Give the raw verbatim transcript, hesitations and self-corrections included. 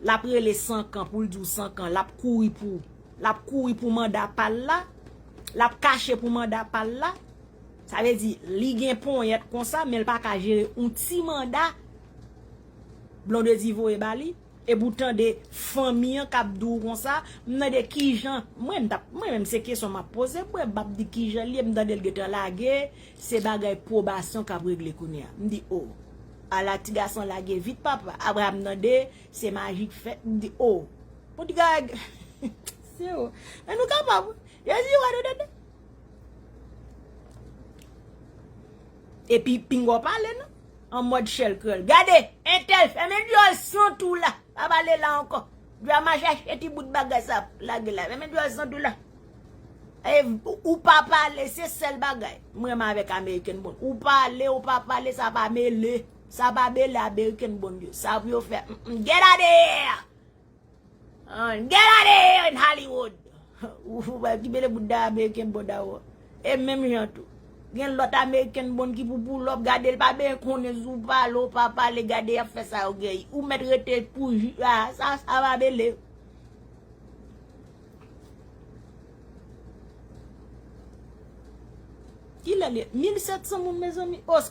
L ap rele Sankan pou l di w Sankan, l ap kouri pou, l ap kouri pou manda pa l la, l ap kache pou manda pa l la. Sa vle di, li gen ponyèt konsa, men l pa ka jere yon ti manda Blondedy voye ba li. Epi w tande fanmi an k ap di w konsa, m tande kijan, mwen, m t ap, mwen menm se kesyon m ap poze, mwen m ap di kijan l ye, m tande l gentan lage, se bagay pwobasyon k ap regle kounye a. M di, o, ala ti gason lage vit papa. Apre a m tande, se maji k fèt, m di, o, pou di gag, se o. Men nou kapab, wi. Jezi, wè nou tande. Epi pinga w pale non. An mòd shell girl. Gade, entèl, fèmen dyòl sant ou la. Pa pale la ankò. Drama chache ti bout bagay sa lage la. Fèmen dyòl sant ou la. E, ou pa pale, se sèl bagay. Mwen renmen avèk American Bond. Ou pale, ou pa pale, sa pa mele. Sa pa mele American Bond yo. Sa pou yo fè. Mm, mm, get out of here! Ah, get out of here in Hollywood! Ou, ou pa ki mele bout da American Bond a wè. E menm jan tou. Gen lòt American Bond ki pou pull up, gade l pa ben konnen si w pale, w pa pale, gade y ap fè sa yo gen. Ou mèt rete pou ju-, a, sa, sa pa mele. Kilè l ye? Mil sèt san moun, mezanmi. O,